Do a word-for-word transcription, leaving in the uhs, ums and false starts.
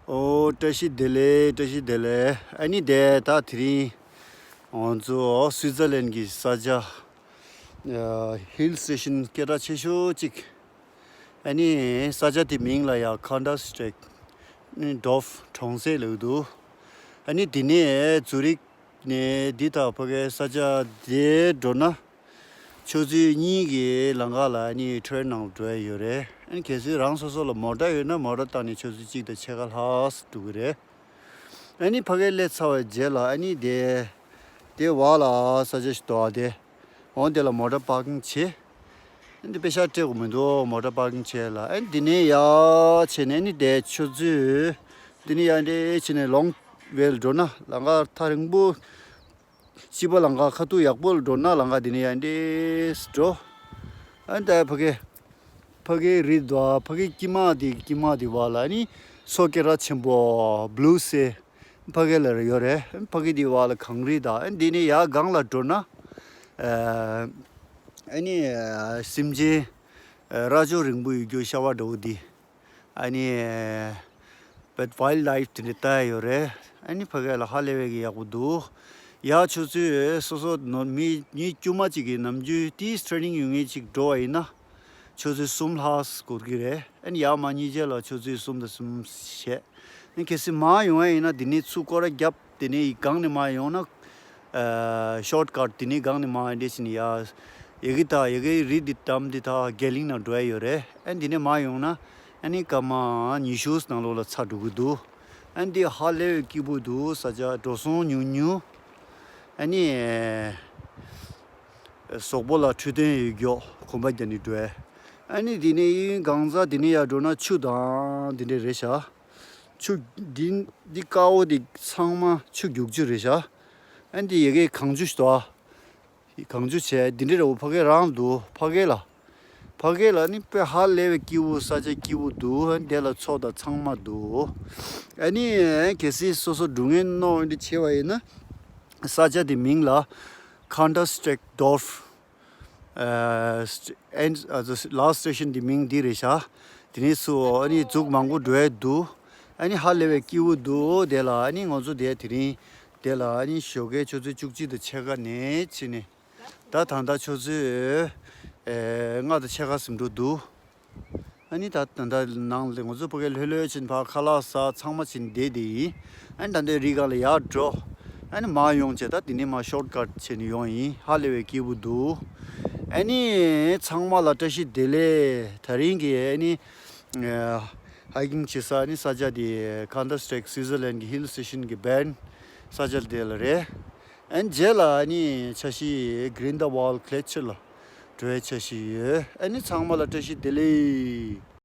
ཨོ། བཀྲ་ཤིས་བདེ་ལེགས། བཀྲ་ཤིས་བདེ་ལེགས། ཨ་ནི་དེ་ད་དེ་རིང་ང་ཚོ་སུའི་ཙར་ལན་གྱི་ས་ཆ། ཨ། ཧིལ་སི་ཊེ་ཤན་སྐད་གྲགས་ཆེ་ཤོས་གཅིག་ཨ་ནི་ས་ཆ་དེ་མིང་ལ་ཡང་ཁན་ཌར་སི་ཊེག་ནི་ཌོབ་གྲོང་གསེབ་ལབ་འདུག་ཨ་ནི་དེ་ནས་ཛུ་རིག་ནས་འདི་དང་ཕ་གའི་ས་ཆ་དེ་འགྲོ་ན། ཆུ་ཚོད་གཉིས་ཀྱི་ལམ་ཁ་ལ་ཨ་ནི་ཊེན་ནང་འགྲོ་ཡ་ཡོད་རེད། ཨ་ནི་གལ་སྲིད་རང་སོ་སོ་ལ་མོ་ཊ་ཡོད་ན་མོ་ཊ་བཏང་ནས་ཆུ་ཚོད་གཅིག་དང་ཕྱེད་ཀ་ལྷག་འགྲོ་གི་རེད། ཨ་ནི་ཕ་གིར་སླེབས་ཚར་བའི་རྗེས་ལ་ཨ་ནི་དེ་དེ་བར་ལ་ས་ཆ་ཞིག་འདུག་ཨ། དེ་འོང་དེ་ལ་མོ་ཊ་པར་ཀིང་བྱེད། ཨ་ནི་དེ་པེ་ཤ་སྤྲད་དགོས་མི་འདུག་མོ་ཊ་པར་ཀིང་བྱེད་ལ། ཨ་ནི་དེ་ནས་ཡར་བྱས་ནས་ཨ་ནི་དེ་ཆུ་ཚོད་དེ་ནས་ཡར་འདྲེ་བྱས་ནས་ལོང་ཝེ་ལ་འགྲོ་ན་ལམ་ཁ་ཐག་རིང་པོ། སྤྱི་པ་ལམ་ཁ་ཁ་ཐུག་ཡག་པོ་ལ་འགྲོ་ན་ལམ་ཁ་འདི་ནས་ཡར་འདྲེས་འགྲོ། ཨ་ནི་ད་ཕ་གི་ཕ་གིའི་རི་དང་ཕ་གིའི་དཀྱིལ་མ་དེ་དཀྱིལ་མ་དེ་བར་ལ་ཨ་ནི་མཚོ་སྐད་གྲགས་ཆེན་པོ་བྷུ་ལུ་སེ་ཕ་གི་ལ་ཡོད་རེད། ཕ་གི་དེ་བར་ལ་གངས་རི་དང་ཨ་ནི་འདི་ནས་ཡར་སྒང་ལ་འགྲོ་ན། ཨ་ནི་སེམས་ཅན་རྭ་ཅོ་རིང་པོ་ཡོད་རྒྱུ་ཤྭ་བ་འདྲ་བོ་འདི། ཨ་ནི་བེད་ཝའིལ་ལའིཕ་དེ་འདྲ་ལྟ་ཡ་ཡོད་རེད། ཨ་ནི་ཕ་གི་ལ་ཧ་ལས་པའི་གི་ཡག་པོ་འདུག་ཡ་ཆུ་ཚོད་སོ་སོ་ནོར་མི་མི་དཀྱུས་མ་གཅིག་གི་ནམ་རྒྱུན་ཏིས་ཊེ་རེ་ནིང་ཡོད་མཁན་གཅིག་འགྲོ་བ་ཡིན་ན་ཆུ་ཚོད་གསུམ་ལྷག་འགོར་གི་རེད། ཨ་ནི་ཡར་མར་གཉིས་ཆ་ལ་ཆུ་ཚོད་གསུམ་དང་གསུམ་བྱས། ཨ་ནི་གལ་སྲིད་མར་ཡོང་ཡ་ཡིན་ན་འདི་ནས་ཚུར་སྐོར་ར་བརྒྱབ། དེ་ནས་སྒང་ནས་མར་ཡོང་ན། ཨ། ཤོར་ཊི་ཀཊ་དེ་ནས་སྒང་ནས་མར་འདྲེས་ཕྱིན་ཡ། ཡ་གི་ད་ཡ་གི་རི་འདི་འགྲམ་འདི་ད་རྒྱ་གླིང་ནང་འགྲོ་ཡ་ཡོད་རེད། ཨ་འདི་ནས་མར་ཡོང་ན་ཨ་ནི་སྐར་མ་ཉི་ཤུ་ནང་ལོགས་ལ་ཚར་འགྲོ་གི་འདུག་ཨ་འདི་ཧ་ལས་པའི་སྐྱིད་པོ་འདུག་ས་ཆ་འགྲོ་སོང་ཉུང་ཉུང་། ཨ་ནི་གཟུགས་པོ་ལ་འཕྲོད་བསྟེན་ཡོད་རྒྱུ་གོམ་པ་རྒྱག་ནས་འགྲོ་ཡ། ཨ་ནི་འདི་ནས་གཡས་གཡོན་གང་ས་འདི་ནས་ཡར་འགྲོ་ན་ཆུ་དང་འདི་འདྲ་རེད་ཤག་ཆུ་འདི་འདི་དཀར་པོ་འདི་ཚང་མ་ཆུ་རྒྱུག་ཆུ་རེད་ཤག་ཨ་འདི་ཡ་གི་གངས་ཆུ་ཞིག་འདུག་ཨ། གངས་ཆུ་བྱས་འདི་འདྲ་རེད་པ། ཕ་གི་རང་འདུག་ཕ་གི་ལ། ཕ་གི་ལ་ནི་དཔེ་ཧ་ལས་པའི་སྐྱིད་པོ། ས་ཆ་སྐྱིད་པོ་འདུག་ཨ་འདི་ལ་མཚོ་དང་ཚང་མ་འདུག་ཨ་ནི་གལ་སྲིད་སོ་སོ་འགྲོ་མཁན་ནོར་འདི་བྱས་པ་ཡིན་ན་ས་ཆ་འདི་མིང་ལ་ཁན་ཌར་སི་ཊེག་ཌོབ། ཨ། ཨེན། ཨ། ལ་སི་ཊེ་ཤན་འདི་མིང་འདི་རེད་ཤག་དེ་ནས་སུ་ཨ་ནི་ཟུག་མང་པོ་འགྲོ་ཡ་འདུག་ཨ་ནི་ཧ་ལས་པའི་སྐྱིད་པོ་འདུག་དེ་ལ་ཨ་ནི་ང་ཚོ་དེ་དེ་རིང་དེ་ལ་ཨ་ནི་ཞོགས་ཀའི་ཆུ་ཚོད་བཅུ་གཅིག་དང་ཕྱེད་ཀ་ནས་ཕྱིན་ནས་ད་ད་ལྟ་ཆུ་ཚོད་ཨེ་ལྔ་དང་ཕྱེད་ཀ་ཙམ་འགྲོ་འདུག་ཨ་ནི་ད་ད་ལྟ་ནང་ལ་ང་ཚོ་ཕ་གི་ལྷོད་ལྷོད་ཕྱིན་ཕར་ཁ་ལག་ཟ་ཚང་མ་ཕྱིན་བསྡད་དེ་ཡིན། ཨ་ནི་ད་ལྟའི་རི་སྒང་ལ་ཡར་འགྲོ། ཨ་ནི་མར་ཡོང་བྱས་ད་དེ་ནས་མར་ཤོར་ཊི་ཀཊ་བྱས་ནས་ཡོང་ཡིན། ཧ་ལས་པའི་སྐྱིད་པོ་འདུག་ཨ་ནི་ཚང་མ་ལ་བཀྲ་ཤིས་བདེ་ལེགས། དེ་རིང་གི་ཨ་ནི་ཧའི་ཀིང་བྱེད་ས་ཨ་ནི་ས་ཆ་དེ་ཁན་ཌར་སི་ཊེག་སུའི་ཙར་ལན་གྱི་ཧིལ་སི་ཊེ་ཤན་གྱི་བྷེན་ས་ཆ་དེ་ལ་རེད། ཨ་ནི་རྗེས་ལ་ཨ་ནི་འཆར་གཞི་གྷི་རིན་ཌ་ཝཱལ་གྷི་ལེ་ཤར་ལ་འགྲོ་བའི་འཆར་གཞི་ཡོད། ཨ་ནི་ཚང་མ་ལ་བཀྲ་ཤིས་བདེ་ལེགས།